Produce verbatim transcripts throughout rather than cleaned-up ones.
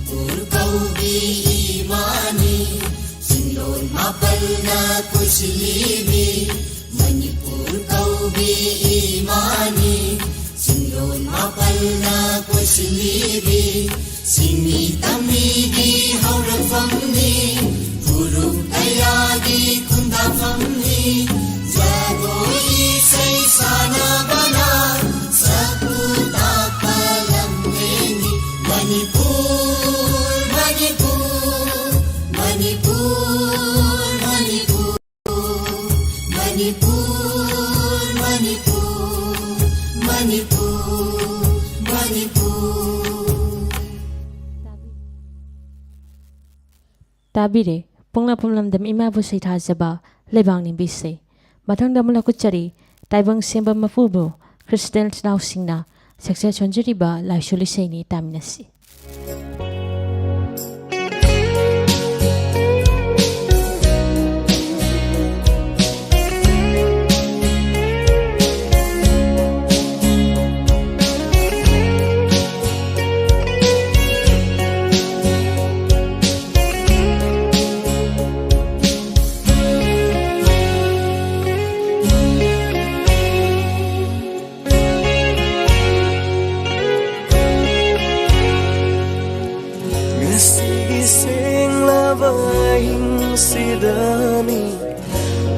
ꯃꯅꯤꯄꯨꯔ ꯀꯧꯕꯤ ꯏꯃꯥꯅꯤ, ꯆꯤꯡꯂꯣꯟ ꯃꯥꯄꯜꯅ ꯀꯣꯏꯁꯤꯜꯂꯤꯕꯤ꯫ ꯃꯅꯤꯄꯨꯔ ꯀꯧꯕꯤ ꯏꯃꯥꯅꯤ, ꯆꯤꯡꯂꯣꯟ ꯃꯥꯄꯜꯅ ꯀꯣꯏꯁꯤꯜꯂꯤꯕꯤ꯫ ꯁꯤꯟꯃꯤ ꯇꯝꯃꯤꯒꯤ ꯍꯧꯔꯛꯐꯝꯅꯤ, ꯐꯨꯔꯨꯞ ꯀꯌꯥꯒꯤ ꯈꯨꯟꯗꯥꯐꯝꯅꯤ꯫ ꯖꯒꯣꯏ ꯏꯁꯩ ꯁꯥꯟꯅꯕꯅ ꯁꯛꯄꯨ ꯇꯥꯛꯄ ꯂꯝꯂꯦꯟꯅꯤ꯫ ꯃꯅꯤꯄꯨꯔ, ꯃꯅꯤꯄꯨꯔ, ꯃꯅꯤꯄꯨꯔ, ꯃꯅꯤꯄꯨꯔ, ꯃꯅꯤꯄꯨꯔ, ꯃꯅꯤꯄꯨꯔ, ꯃꯅꯤꯄꯨꯔ, ꯃꯅꯤꯄꯨꯔ꯫ ꯇꯥꯕꯤꯔꯦ꯫ ꯄꯣꯛꯅꯐꯝ ꯂꯝꯗꯝ ꯏꯃꯥꯕꯨ ꯁꯩꯊꯥꯖꯕ ꯂꯩꯕꯥꯛ ꯅꯤꯡꯕꯤꯁꯦ꯫ ꯃꯊꯪꯗ ꯑꯃꯨꯛ ꯂꯧꯈꯠꯆꯔꯤ, ꯇꯥꯏꯕꯪ ꯁꯦꯝꯕ ꯃꯄꯨꯕꯨ ꯈ꯭ꯔꯤꯁꯇꯦꯟ ꯏꯆꯤꯜ ꯏꯅꯥꯎꯁꯤꯡꯅ ꯁꯛꯆ ꯁꯣꯟꯖꯔꯤꯕ ꯂꯥꯏꯁꯣꯜ ꯏꯁꯩꯅꯤ, ꯇꯥꯃꯤꯟꯅꯁꯤ꯫ ꯉꯁꯤꯒꯤ ꯁꯦꯡꯂꯕ ꯑꯍꯤꯡꯁꯤꯗꯅꯤ,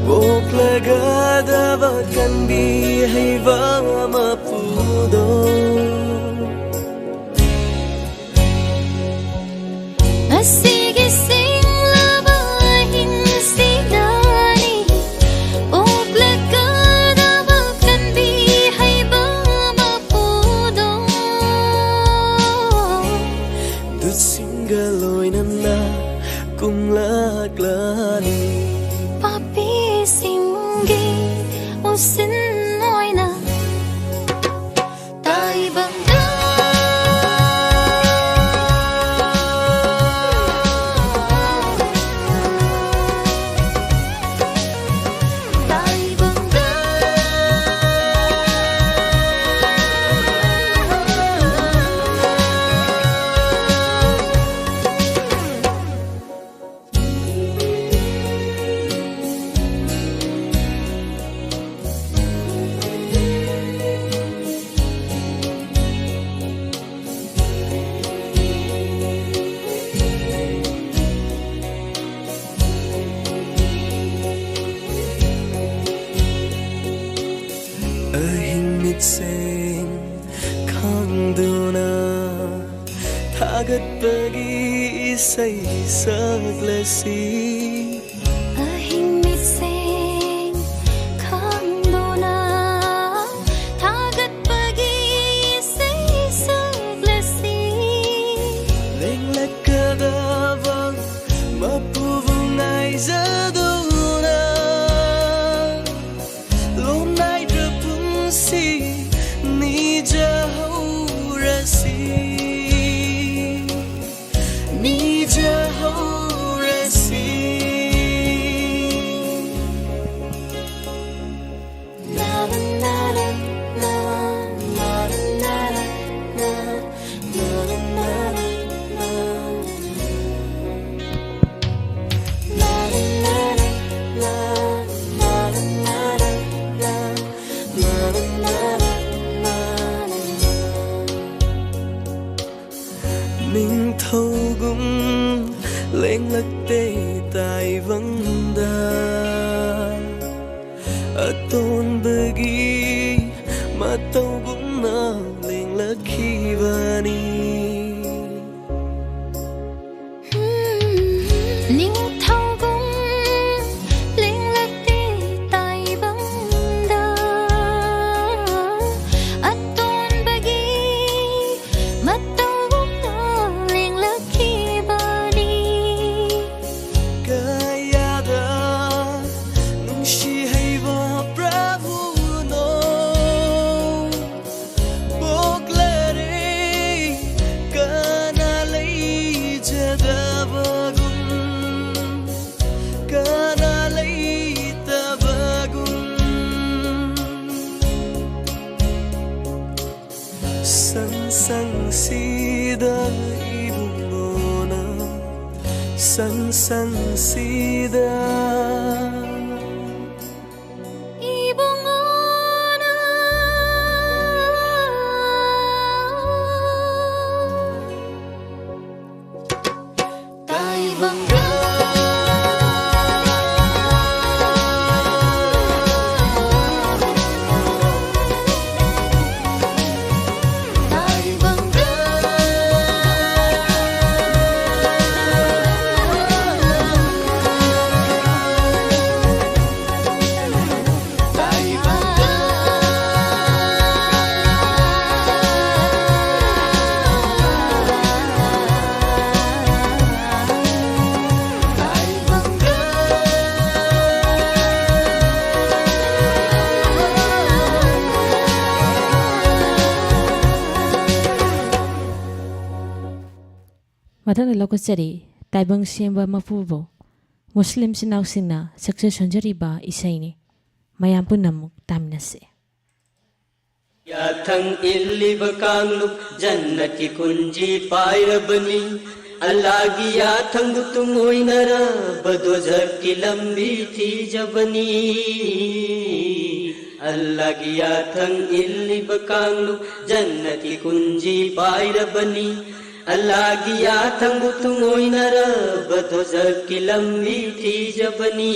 ꯄꯣꯛꯂꯒꯗꯕ ꯀꯟꯕꯤ ꯍꯩꯕ ꯃꯄꯨꯗꯣ꯫ ꯉꯁꯤꯒꯤ ꯁꯦꯡꯂꯕ ꯑꯍꯤꯡꯁꯤꯗꯅꯤ, ꯄꯣꯛꯂꯛꯀꯗꯕ ꯀꯟꯕꯤ ꯍꯩꯕ ꯃꯄꯨꯗꯣ꯫ ꯗꯨꯠꯁꯤꯡꯒ ꯂꯣꯏꯅꯅ ꯀꯨꯝꯂꯛꯂꯅꯤ꯫ ꯄꯥꯄꯤꯁꯤꯡꯒꯤ ꯎꯁꯤꯟ ꯑꯣꯏꯅ ꯇꯥꯏꯕꯪꯗ꯫ ꯇꯥꯏꯕꯪꯗ꯫ ꯊꯥꯒꯠꯄꯒꯤ ꯏꯁꯩ ꯁꯛꯂꯁꯤ꯫ ꯑꯍꯤꯡ ꯃꯤꯠꯁꯦꯡ ꯈꯪꯗꯨꯅ ꯊꯥꯒꯠꯄꯒꯤ ꯏꯁꯩ ꯁꯛꯂꯁꯤ꯫ ꯂꯦꯡꯂꯛꯀꯗꯕ ꯃꯄꯨꯕꯨ ꯉꯥꯏꯖꯗꯨꯅ ꯂꯣꯝꯅꯥꯏꯗ꯭ꯔ ꯄꯨꯟꯁꯤ ꯅꯤꯖꯍꯧꯔꯁꯤ, ꯅꯤꯖꯍꯧꯔꯁꯤ꯫ ꯅꯤꯡꯊꯧꯒꯨꯝ ꯂꯦꯡꯂꯛꯇꯦ ꯇꯥꯏꯕꯪꯗ, ꯑꯇꯣꯟꯕꯒꯤ ꯃꯇꯧꯒꯨꯝꯅ ꯂꯦꯡꯂꯛꯈꯤꯕꯅꯤ꯫ ꯅꯤꯡꯊꯧꯒꯨꯝ ꯂꯦꯡꯂꯛꯇꯦ ꯇꯥꯏꯕꯪꯗ, ꯑꯇꯣꯟꯕꯒꯤ ꯃꯇꯧꯒꯨꯝꯅ ꯂꯦꯡꯂꯛꯈꯤꯕꯅꯤ꯫ ꯀꯌꯥꯗ ꯅꯨꯡꯁꯤ ꯍꯩꯕ ꯄ꯭ꯔꯚꯨꯅꯣ, ꯄꯣꯛꯂꯔꯦ ꯀꯅꯥ ꯂꯩꯖꯗꯕꯒꯨꯝ, ꯀꯅꯥ ꯂꯩꯇꯕꯒꯨꯝ꯫ ꯁꯪꯁꯪꯁꯤꯗ ꯏꯕꯨꯡꯉꯣꯅ, ꯁꯪꯁꯪꯁꯤꯗ ꯏꯕꯨꯡꯉꯣꯅ꯫ ꯇꯥꯏꯕꯪꯗ꯫ ꯇꯥꯏꯕꯪꯗ꯫ ꯃꯊꯪꯗ ꯂꯧꯈꯠꯆꯔꯤ ꯇꯥꯏꯕꯪ ꯁꯦꯝꯕ ꯃꯄꯨꯕꯨ꯫ ꯃꯨꯁꯂꯤꯝ ꯏꯆꯤꯟ ꯏꯅꯥꯎꯁꯤꯡꯅ ꯁꯛꯆ ꯁꯣꯟꯖꯔꯤꯕ ꯏꯁꯩꯅꯤ꯫ ꯃꯌꯥꯝ ꯄꯨꯝꯅꯃꯛ ꯇꯥꯃꯤꯟꯅꯁꯤ꯫ ꯌꯥꯊꯪ ꯏꯜꯂꯤꯕ ꯀꯥꯡꯂꯨꯞ ꯖꯟꯅꯠꯀꯤ ꯀꯨꯟꯖꯤ ꯄꯥꯏꯔꯕꯅꯤ꯫ ꯑꯜꯂꯥꯒꯤ ꯌꯥꯊꯪꯕꯨ ꯇꯨꯡꯑꯣꯏꯅꯔꯕ ꯗꯣꯖꯈꯀꯤ ꯂꯝꯕꯤ ꯊꯤꯖꯕꯅꯤ꯫ ꯑꯜꯂꯥꯒꯤ ꯌꯥꯊꯪ ꯏꯜꯂꯤꯕ ꯀꯥꯡꯂꯨꯞ ꯖꯟꯅꯠꯀꯤ ꯀꯨꯟꯖꯤ ꯄꯥꯏꯔꯕꯅꯤ꯫ ꯑꯜꯂꯥꯒꯤ ꯌꯥꯊꯪꯕꯨ ꯇꯨꯡꯑꯣꯏꯅꯔꯕ ꯗꯣꯖꯈꯀꯤ ꯂꯝꯕꯤ ꯊꯤꯖꯕꯅꯤ꯫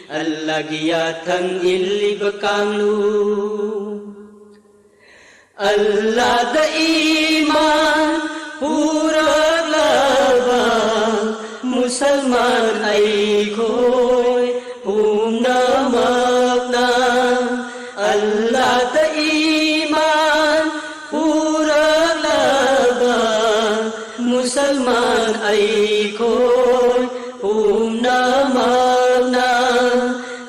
ꯑꯜꯂꯥꯒꯤ ꯌꯥꯊꯪ ꯏꯜꯂꯤꯕ ꯀꯥꯡꯂꯨꯞ꯫ ꯑꯜꯂꯥꯗ ꯏꯃꯥꯟ ꯄꯨꯔꯛꯂꯕ ꯃꯨꯁꯜꯃꯥꯟ ꯑꯩꯈꯣꯏ ꯄꯨꯝꯅꯃꯛꯅ꯫ ꯑꯜꯂꯥꯗ ꯏꯃꯥꯟ ꯄꯨꯔꯛꯂꯕ ꯃꯨꯁꯜꯃꯥꯟ ꯑꯩꯈꯣꯏ ꯄꯨꯝꯅꯃꯛꯅ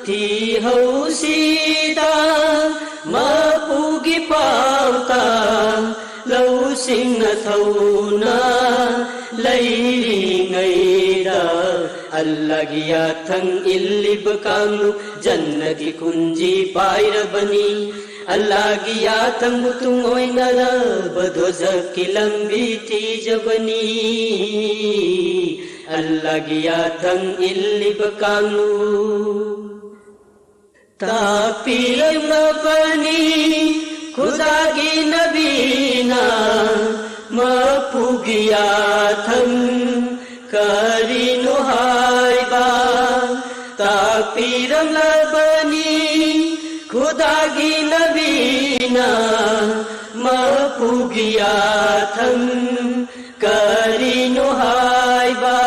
ꯊꯤꯍꯧꯁꯤꯗ ꯃꯄꯨꯒꯤ ꯄꯥꯎꯇꯥꯛ꯫ ꯂꯧꯁꯤꯡꯅ ꯊꯧꯅ ꯂꯩꯔꯤꯉꯩꯗ ꯑꯜꯂꯥꯒꯤ ꯌꯥꯊꯪ ꯏꯜꯂꯤꯕ ꯀꯥꯡꯂꯨꯞ ꯖꯟꯅꯠꯀꯤ ꯀꯨꯟꯖꯤ ꯄꯥꯏꯔꯕꯅꯤ꯫ ꯑꯜꯂꯥꯒꯤ ꯌꯥꯊꯪꯕꯨ ꯇꯨꯡꯑꯣꯏꯅꯔꯕ ꯗꯣꯖꯈꯀꯤ ꯂꯝꯕꯤ ꯊꯤꯖꯕꯅꯤ꯫ ꯑꯜꯂꯥꯒꯤ ꯌꯥꯊꯪ ꯏꯜꯂꯤꯕ ꯀꯥꯡꯂꯨꯞ꯫ ꯇꯥꯛꯄꯤꯔꯝꯂꯕꯅꯤ ꯈꯨꯗꯥꯒꯤ ꯅꯕꯤꯅ ꯃꯄꯨꯒꯤ ꯌꯥꯊꯪ ꯀꯔꯤꯅꯣ ꯍꯥꯏꯕ꯫ ꯇꯥꯛꯄꯤꯔꯝꯂꯕꯅꯤ ꯈꯨꯗꯥꯒꯤ ꯅꯕꯤꯅ ꯃꯄꯨꯒꯤ ꯌꯥꯊꯪ ꯀꯔꯤꯅꯣ ꯍꯥꯏꯕ꯫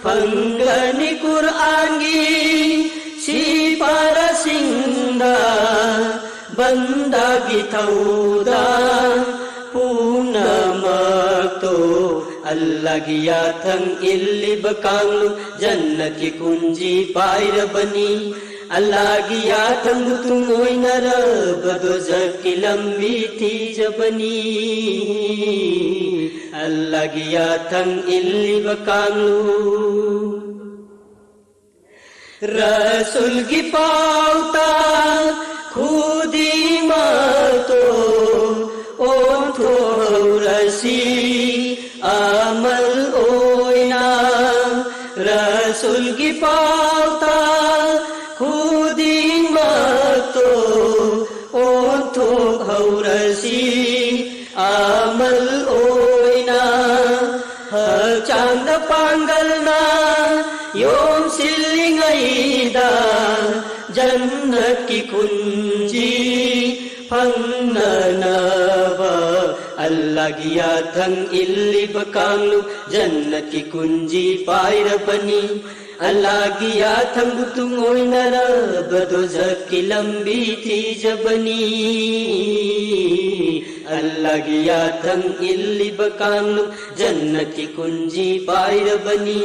ꯐꯪꯒꯅꯤ ꯀꯨꯔꯑꯥꯟꯒꯤ ꯁꯤꯐꯥꯔꯥꯁꯤꯡꯗ ꯕꯟꯗꯥꯒꯤ ꯊꯧꯗꯥꯡ ꯄꯨꯝꯅꯃꯛꯇꯣ꯫ ꯑꯜꯂꯥꯒꯤ ꯌꯥꯊꯪ ꯏꯜꯂꯤꯕ ꯀꯥꯡꯂꯨꯞ ꯖꯟꯅꯠꯀꯤ ꯀꯨꯟꯖꯤ ꯄꯥꯏꯔꯕꯅꯤ꯫ ꯑꯜꯂꯥꯒꯤ ꯌꯥꯊꯪꯕꯨ ꯇꯨꯡꯑꯣꯏꯅꯔꯕ ꯗꯣꯖꯈꯀꯤ ꯂꯝꯕꯤ ꯊꯤꯖꯕꯅꯤ꯫ ꯒꯤ ꯌꯥꯊꯪ ꯏꯜꯂꯤꯕ ꯀꯥꯡꯂꯨꯞ꯫ ꯔꯁꯨꯜꯒꯤ ꯄꯥꯎꯇꯥꯛ ꯈꯨꯗꯤꯡꯃꯛꯇꯣ ꯑꯣꯟꯊꯣꯛꯍꯧꯔꯁꯤ ꯑꯃꯜ ꯑꯣꯏꯅ꯫ ꯔꯁꯨꯜꯒꯤ ꯄꯥꯎꯇꯥꯛ ꯈꯨꯗꯤꯡꯃꯛꯇꯣ ꯑꯣꯟꯊꯣꯛꯍꯧꯔꯁꯤ ꯑꯃꯜ ꯑꯣꯏꯅ꯫ ꯍꯛꯆꯥꯡꯗ ꯄꯥꯡꯒꯜꯅ ꯌꯣꯝꯁꯤꯜꯂꯤꯉꯩꯗ ꯖꯟꯅꯠꯀꯤ ꯈꯨꯟꯖꯤ ꯐꯪꯅꯅꯕ꯫ ꯑꯜꯂꯥꯒꯤ ꯌꯥꯊꯪ ꯏꯜꯂꯤꯕ ꯀꯥꯡꯂꯨꯞ ꯖꯟꯅꯠꯀꯤ ꯈꯨꯟꯖꯤ ꯄꯥꯏꯔꯕꯅꯤ꯫ ꯑꯜꯂꯥꯒꯤ ꯌꯥꯊꯪꯕꯨ ꯇꯨꯡꯑꯣꯏꯅꯔꯕ ꯗꯣꯖꯈꯀꯤ ꯂꯝꯕꯤ ꯊꯤꯖꯕꯅꯤ꯫ ꯑꯜꯂꯥꯒꯤ ꯌꯥꯊꯪ ꯏꯜꯂꯤꯕ ꯀꯥꯡꯂꯨꯞ ꯖꯟꯅꯠꯀꯤ ꯈꯨꯟꯖꯤ ꯄꯥꯏꯔꯕꯅꯤ꯫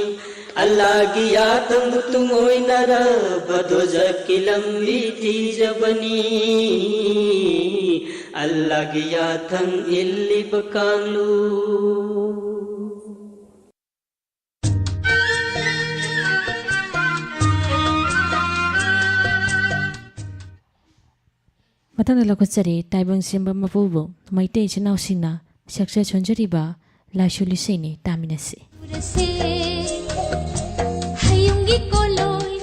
ꯑꯜꯂꯥꯒꯤ ꯌꯥꯊꯪꯕꯨ ꯇꯨꯡꯑꯣꯏꯅꯔꯕ ꯗꯣꯖꯈꯀꯤ ꯂꯝꯕꯤ ꯊꯤꯖꯕꯅꯤ꯫ ꯑꯜꯂꯥꯒꯤ ꯌꯥꯊꯪ ꯏꯜꯂꯤꯕ ꯀꯥꯡꯂꯨꯞ꯫ ꯃꯊꯪꯗ ꯂꯧꯈꯠꯆꯔꯤ ꯇꯥꯏꯕꯪ ꯁꯦꯝꯕ ꯃꯄꯨꯕꯨ ꯃꯩꯇꯩ ꯏꯆꯤꯟ ꯏꯅꯥꯎꯁꯤꯡꯅ ꯁꯛꯆ ꯁꯣꯟꯖꯔꯤꯕ ꯂꯥꯏꯁꯣꯜ ꯏꯁꯩꯅꯤ, ꯇꯥꯃꯤꯟꯅꯁꯤ꯫ ꯍꯌꯨꯝꯒꯤ ꯀꯣꯂꯣꯏ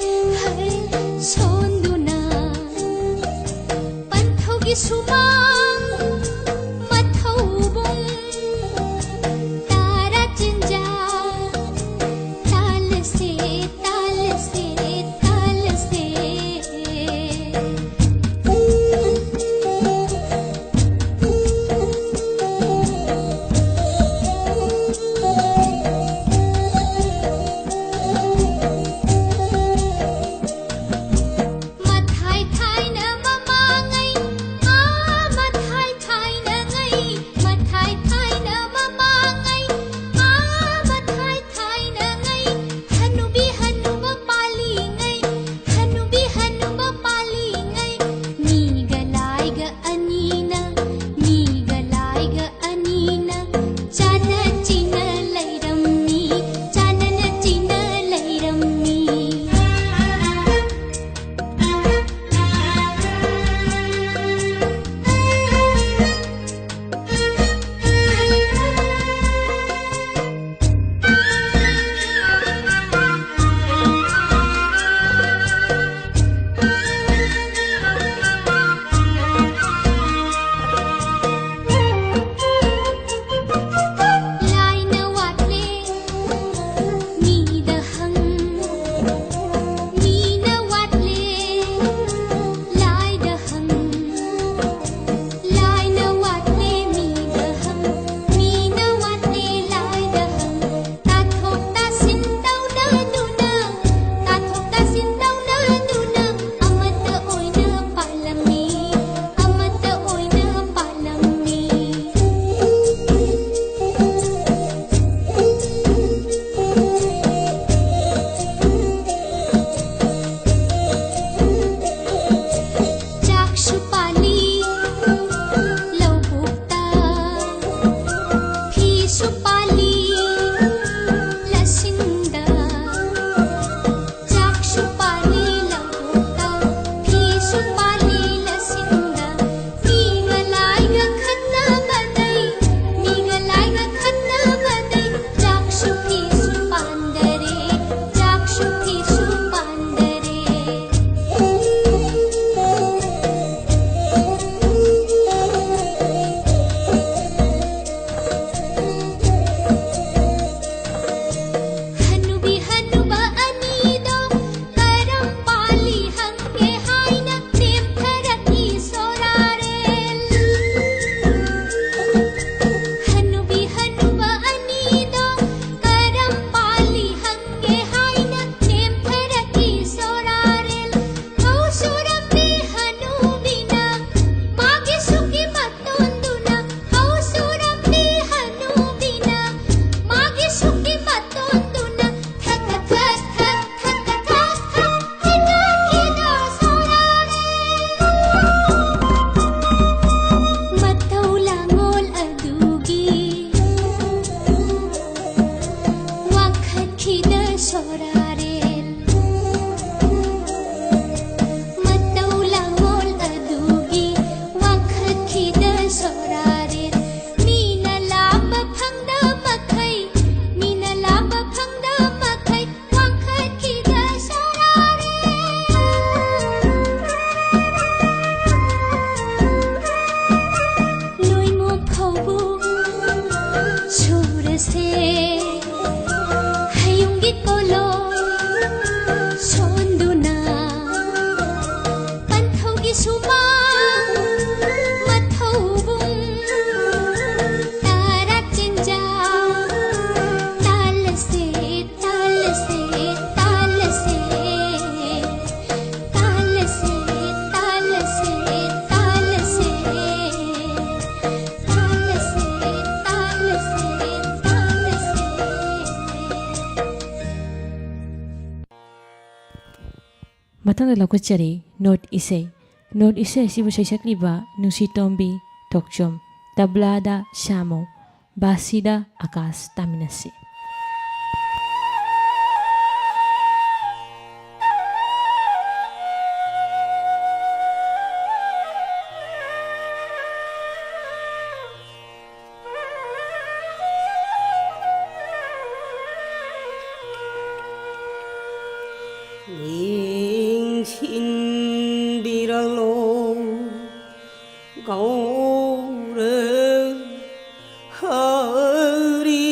ꯁꯣꯟꯗꯨꯅ ꯄꯟꯊꯧꯒꯤ ꯁꯨꯃꯥꯡ ꯃꯊꯧꯕꯨꯡ ꯇꯔꯥ ꯆꯤꯟꯖꯥ ꯇꯥꯜꯂꯁꯦ, ꯇꯥꯜꯂꯁꯦ, ꯇꯥꯜꯂꯁꯦ꯫ ꯃꯊꯥꯏ ꯊꯥꯏꯅ ꯃꯃꯥꯡꯉꯩ ꯃꯊꯪꯗ ꯂꯧꯈꯠꯆꯔꯤ ꯅꯣꯠ ꯏꯁꯩ꯫ ꯅꯣꯠ ꯏꯁꯩ ꯑꯁꯤꯕꯨ ꯁꯩꯁꯛꯂꯤꯕ ꯅꯨꯡꯁꯤꯇꯣꯝꯕꯤ ꯇꯣꯛꯆꯣꯝ, ꯇꯕ꯭ꯂꯥꯗ ꯁ꯭ꯌꯥꯃꯣ, ꯕꯥꯁꯤꯗ ꯑꯀꯥꯁ꯫ ꯇꯥꯃꯤꯟꯅꯁꯤ꯫ ꯌꯦꯡꯁꯤꯟꯕꯤꯔꯛꯂꯣ ꯒꯧꯔ ꯍꯔꯤ꯫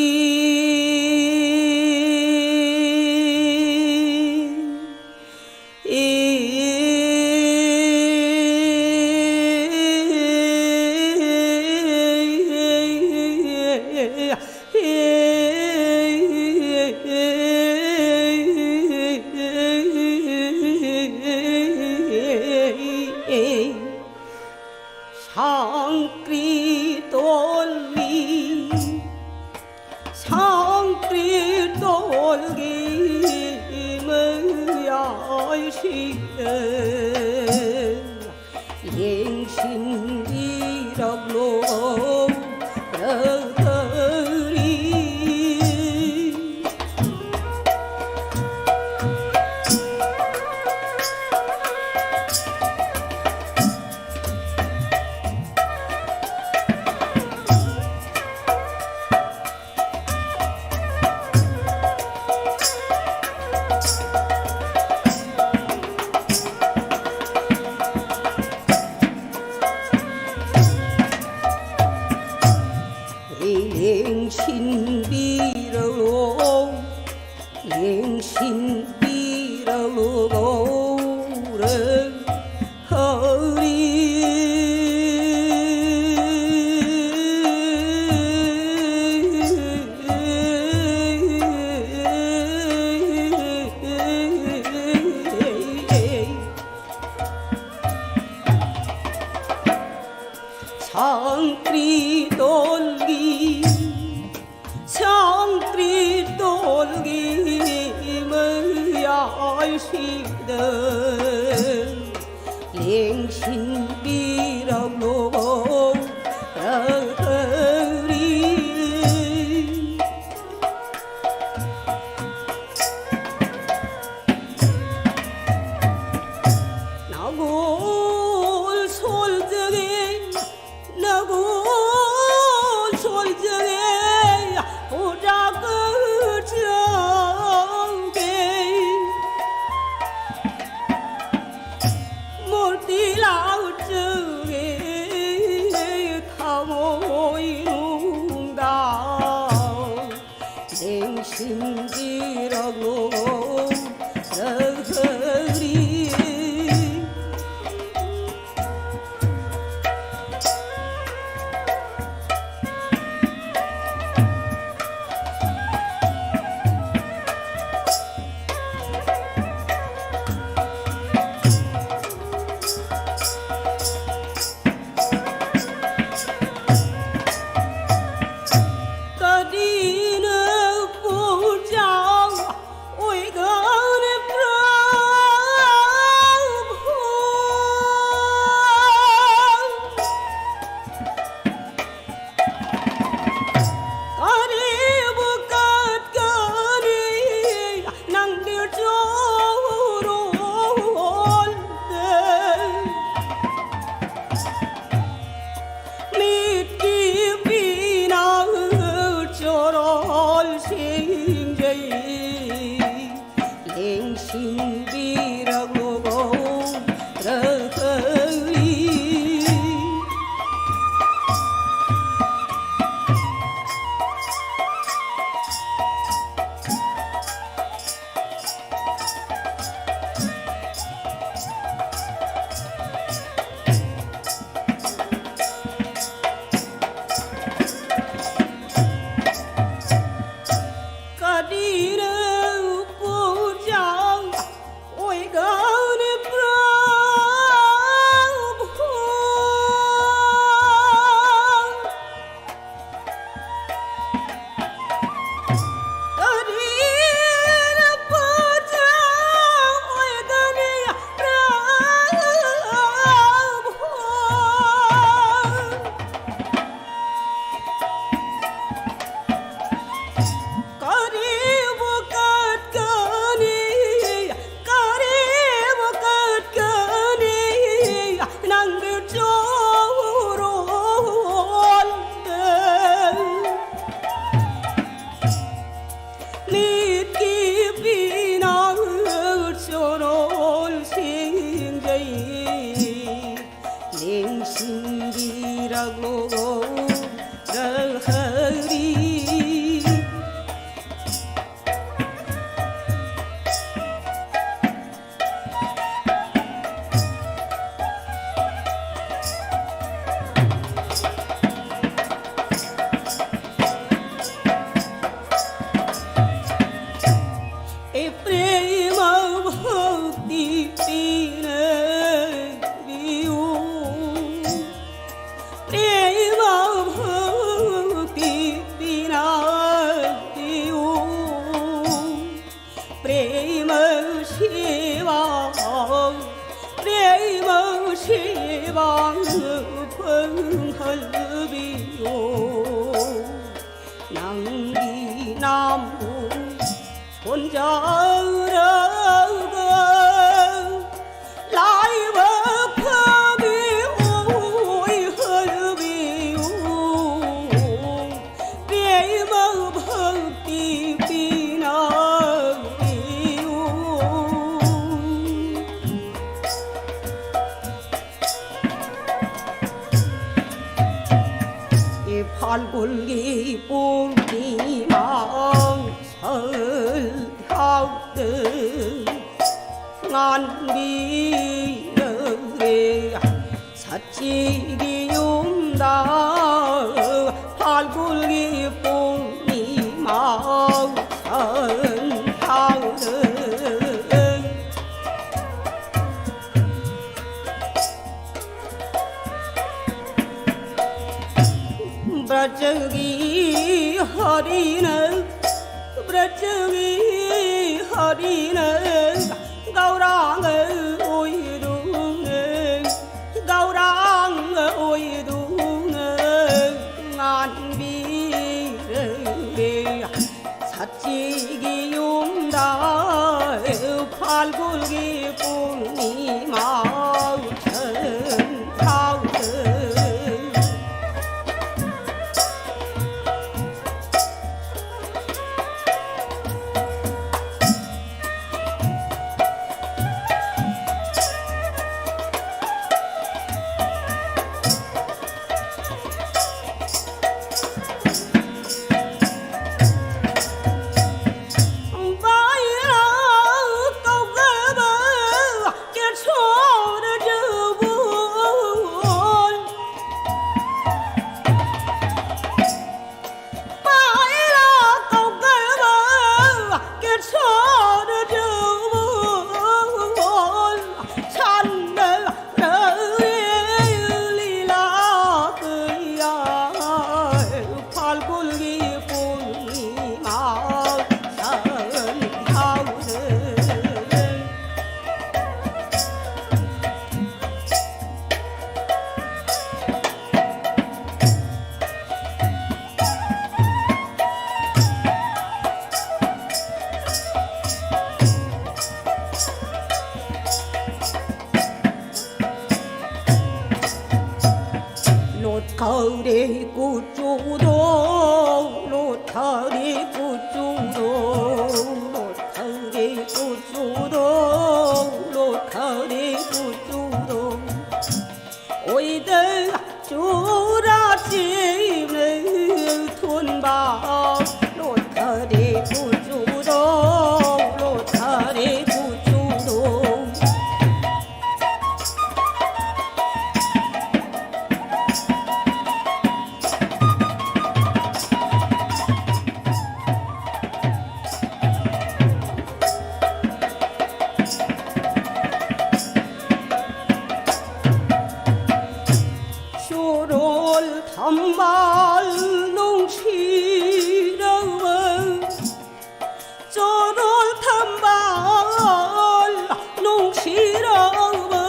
ꯁꯪꯀ꯭ꯔꯤ ꯇꯣꯜꯂꯤ, ꯁꯪꯀ꯭ꯔꯤ ꯇꯣꯜꯒꯤ ꯃꯌꯥꯏꯁꯤꯗ ꯌꯦꯡꯁꯤꯟꯕꯤꯔꯛꯂꯣ ꯔꯇꯔꯤ꯫ ꯌꯦꯡꯁꯤꯟꯕꯤꯔꯛꯂꯣ, ꯌꯦꯡꯁꯤꯟꯕꯤꯔꯛꯂꯣ ꯒꯧꯔ ꯍꯔꯤ꯫ ꯁꯪꯀ꯭ꯔꯤ ꯇꯣꯜꯒꯤ ꯁꯥ ꯁꯤꯗ ꯂꯦꯡꯁꯤꯟꯕꯤꯔꯛꯂꯣ꯫ ꯔꯍꯔꯤ꯫ ꯅꯥꯒꯣꯜ ꯁꯣꯜꯖꯒꯦ, ꯅꯥꯒꯣꯜ ꯁꯣꯜꯖꯒꯦ, ꯍꯨꯔꯥ ꯀꯆꯪꯒꯦ꯫ ꯃꯨꯔꯇꯤ ꯂꯥꯎꯖꯒꯦ, ꯊꯃꯣꯏꯅꯨꯡꯗ ꯂꯦꯡꯁꯤꯟꯕꯤꯔꯛꯂꯣ꯫ ꯔꯍꯔꯤ꯫ कठिन पूजा ओइगन प्रभु। करिब कटकरी नंदिर चोरोल दे। ꯃꯤꯠꯀꯤ ꯄꯤꯅ ꯆꯣꯔꯣꯜꯁꯤꯡꯖꯩ, ꯂꯦꯡꯁꯤꯟꯕꯤꯔꯛꯂꯣ ꯔꯍꯔꯤ꯫ ꯍꯜꯕꯤꯌꯣ ꯅꯪꯒꯤ ꯅꯥꯝꯕꯨ ꯁꯣꯟꯖꯔꯒ ꯂꯥꯏꯕꯛ ꯐꯕꯤ ꯑꯣꯏꯍꯟꯕꯤꯌꯨ꯫ ꯄꯦꯃ ꯚꯛꯇꯤ ꯄꯤꯅꯕꯤꯌꯨ꯫ ꯏ ꯐꯥꯜꯒꯨꯟꯒꯤ ꯄꯨꯔꯅꯤꯃꯥ ꯁꯟꯙꯥꯗ ꯉꯥꯟꯕꯤꯔꯔꯦ ꯁꯆꯤꯒꯤ ꯌꯨꯝꯗ ꯐꯥꯜꯒꯨꯟꯒꯤ ꯄꯨꯔꯅꯤꯃꯥ ꯁꯟꯙꯥꯗ꯫ ꯕ꯭ꯔꯖꯒꯤ ꯍꯔꯤꯅ, ꯕ꯭ꯔꯖꯒꯤ ꯍꯔꯤꯅ ꯒꯧꯔꯥꯡꯒ ꯑꯣꯏꯗꯨꯅ, ꯒꯧꯔꯥꯡꯒ ꯑꯣꯏꯗꯨꯅ ꯉꯥꯟꯕꯤꯔꯦ꯫ ꯁꯆꯤꯒꯤ ꯌꯨꯝꯗ ꯐꯥꯜꯒꯨꯟꯒꯤ ꯄꯨꯔꯅꯤꯃꯥ ꯁꯟꯙꯥꯗ꯫ ꯂꯣꯠꯈꯔꯦ ꯀꯨꯆꯨꯗꯣ, ꯂꯣꯠꯈꯔꯦ ꯀꯨꯆꯨꯗꯣ꯫ ꯆꯣꯔꯣꯜ ꯊꯝꯕꯥꯜ ꯅꯨꯡꯁꯤꯔꯕ, ꯆꯣꯔꯣꯜ ꯊꯝꯕꯥꯜ ꯅꯨꯡꯁꯤꯔꯕ,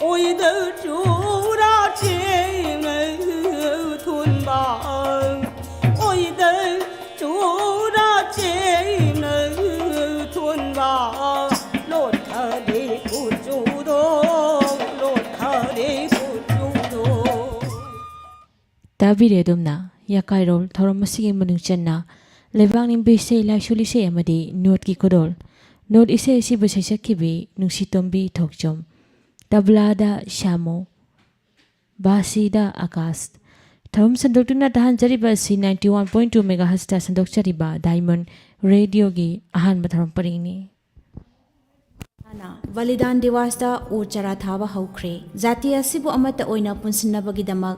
ꯑꯣꯏꯗ ꯆꯨꯔꯥ ꯆꯦꯡꯅ ꯊꯣꯟꯕ, ꯑꯣꯏꯗ ꯆꯨꯔꯥ ꯆꯦꯡꯅ ꯊꯣꯟꯕ, ꯂꯣꯠꯈꯔꯦ ꯀꯨꯆꯨꯗꯣ, ꯂꯣꯠꯈꯔꯦ ꯀꯨꯆꯨꯗꯣ꯫ ꯇꯥꯕꯤꯔꯦ ꯑꯗꯣꯝꯅ ꯌꯥꯀꯥꯏꯔꯣꯜ ꯊꯧꯔꯝ ꯑꯁꯤꯒꯤ ꯃꯅꯨꯡ ꯆꯟꯅ ꯂꯩꯕꯥꯛ ꯅꯤꯡꯕ ꯏꯁꯩ, ꯂꯥꯏꯁꯣꯜ ꯏꯁꯩ ꯑꯃꯗꯤ ꯅꯣꯠꯀꯤ ꯈꯨꯗꯣꯜ꯫ ꯅꯣꯠ ꯏꯁꯩ ꯑꯁꯤꯕꯨ ꯁꯩꯁꯛꯈꯤꯕꯤ ꯅꯨꯡꯁꯤꯇꯣꯝꯕꯤ ꯊꯣꯛꯆꯣꯝ꯫ ꯇꯕ꯭ꯂꯥꯗ ꯁ꯭ꯌꯥꯃꯨ꯫ ꯕꯥꯁꯤꯗ ꯑꯀꯥꯁ꯫ ꯊꯧꯔꯝ ꯁꯟꯗꯣꯛꯇꯨꯅ ꯇꯥꯍꯟꯖꯔꯤꯕ ꯑꯁꯤ ninety one point two megahertzꯇ ꯁꯟꯗꯣꯛꯆꯔꯤꯕ Diamond Radioꯒꯤ ꯑꯍꯥꯟꯕ ꯊꯧꯔꯝ ꯄꯔꯤꯡꯅꯤ꯫ ꯕꯂꯤꯗꯥꯟ ꯗꯤꯋꯥꯁꯇ ꯎ ꯆꯥꯔꯥ ꯊꯥꯕ ꯍꯧꯈ꯭ꯔꯦ꯫ ꯖꯥꯇꯤ ꯑꯁꯤꯕꯨ ꯑꯃꯠꯇ ꯑꯣꯏꯅ ꯄꯨꯟꯁꯤꯟꯅꯕꯒꯤꯗꯃꯛ